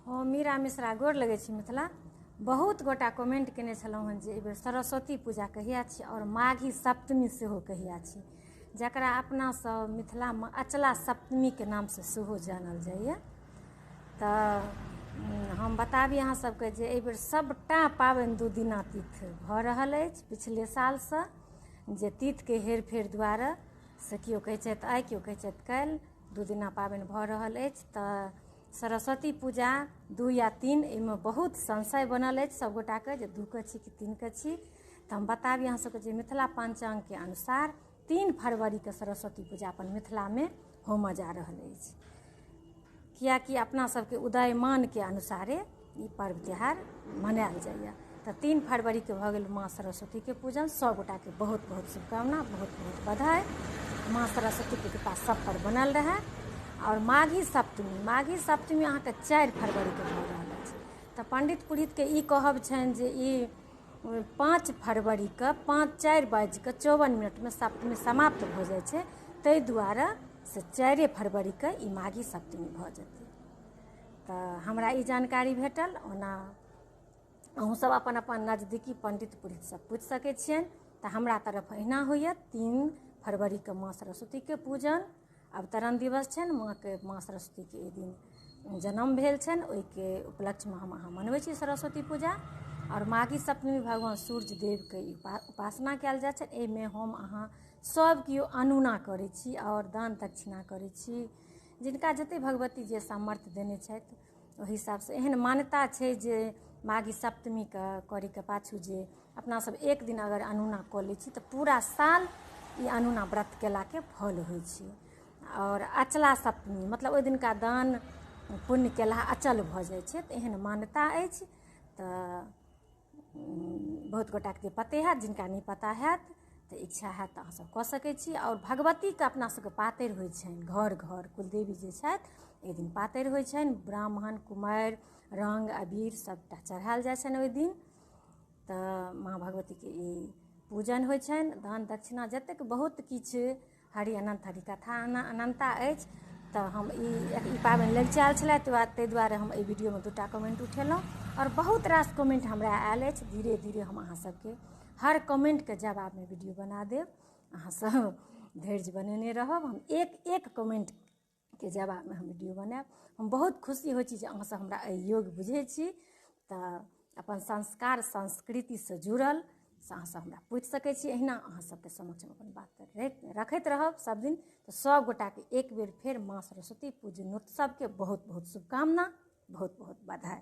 हम मीरा मिश्रा गोर लगै छी। मिथिला बहुत गोटा कमेंट केने छलहुँ हँ जे एहिबेर सरस्वती पूजा कहिया छी आओर माघी सप्तमी सेहो कहिया छी, जकरा अपना सब मिथिलामे अचला सप्तमीके नामसँ सेहो जानल जाइए। तऽ हम बताबी अहाँ सबके जे एहिबेर सबटा पाबनि दू दिना तीथ भऽ रहल अछि। पिछले सालसँ जे तीथके हेरफेर दुआरे से केओ कहै छथि आइ, केओ कहै छथि काल्हि, दू दिना पाबनि भऽ रहल अछि। तऽ सरस्वती पूजा 2 या 3, एहिमे बहुत संशय बनल अछि सब गोटाके जे 2 के छी कि 3 के छी। तऽ हम बताबी अहाँ सबके जे मिथिला पञ्चाङ्गके अनुसार 3 फरवरीके सरस्वती पूजा अपन मिथिलामे होमऽ जा रहल अछि, कियाकि अपना सबके उदयमानके अनुसारे ई पर्व त्यौहार मनायल जाइए। तऽ 3 फरवरीके भऽ गेल माँ सरस्वतीके पूजन। सब गोटाके बहुत बहुत शुभकामना, बहुत बहुत बधाई। माँ सरस्वतीके कृपा सब पर बनल रहै। आओर माघी सप्तमी, माघी सप्तमी अहाँके 4 फरवरीके भऽ रहल अछि। तऽ पंडित पुरोहितके ई कहब छनि जे ई 5 फरवरीके 4:54 सप्तमी समाप्त भऽ जाइ छै, ताहि दुआरे से 4 फरवरीके ई माघी सप्तमी भऽ जेतै। तऽ हमरा ई जानकारी भेटल। ओना अहूँसब अपन अपन नजदीकी पंडित पुरोहितसँ पूछि सकै छियनि। तऽ हमरा तरफ अहिना होइए, 3 फरवरीके माँ सरस्वतीके पूजन, अवतरण दिवस छनि माँके, माँ सरस्वतीके एहि दिन जन्म भेल छनि, ओहिके उपलक्ष्यमे हम अहाँ मनबै छी सरस्वती पूजा। आओर माघी सप्तमी भगवान सूर्य देवके उपासना कयल जाइ छनि। एहिमे हम अहाँ सब केओ अनुना करै छी आओर दान दक्षिणा करै छी, जिनका जतेक भगवती जे सामर्थ्य देने छथि ओहि हिसाबसँ। एहन मान्यता छै जे माघी सप्तमीके करैके पाछू जे अपना सब एक दिन अगर अनुना कऽ लै छी तऽ पूरा साल ई अनुना व्रत केलाके फल होइ छै। आओर अचला सप्तमी मतलब ओहि दिनका दान पुण्य केला अचल भऽ जाइ छै, तऽ एहन मान्यता अछि। तऽ बहुत गोटाके पते हैत, जिनका नहि पता हैत तऽ इच्छा हैत तऽ अहाँसब कऽ सकै छी। आओर भगवतीके अपना सबके पातरि होइ छनि घर घर, कुलदेवी जे छथि एक दिन पातरि होइ छनि, ब्राह्मण कुमारि रङ्ग अबीर सबटा चढ़ायल जाइ छनि ओहि दिन। तऽ माँ भगवतीके ई पूजन होइ छनि, दान दक्षिणा जतेक बहुत किछु हरि अनन्त हरि कथा अनन्ता अछि। तऽ हम ई पाबनि लगिचायल छलै, ताहि दुआरे हम एहि वीडियोमे 2टा कमेंट उठेलहुँ आओर बहुत रास कमेंट हमरा आयल अछि। धीरे धीरे हम अहाँ सबके हर कमेंटके जवाबमे वीडियो बना देब, अहाँ सब धैर्य बनेने रहब। हम एक एक कमेंटके जवाबमे हम वीडियो बनायब। हम बहुत खुशी होइ छी जे अहाँ सब हमरा एहि योग्य बुझै छी। तऽ अपन संस्कार संस्कृतिसँ जुड़ल से अहाँ सब हमरा पूछि सकै छी। एहिना अहाँ सबके समक्ष हम अपन बात रखैत रहब सब दिन। तऽ सब गोटाके एक बेर फेर माँ सरस्वती पूजनोत्सवके बहुत बहुत शुभकामना, बहुत बहुत बधाई।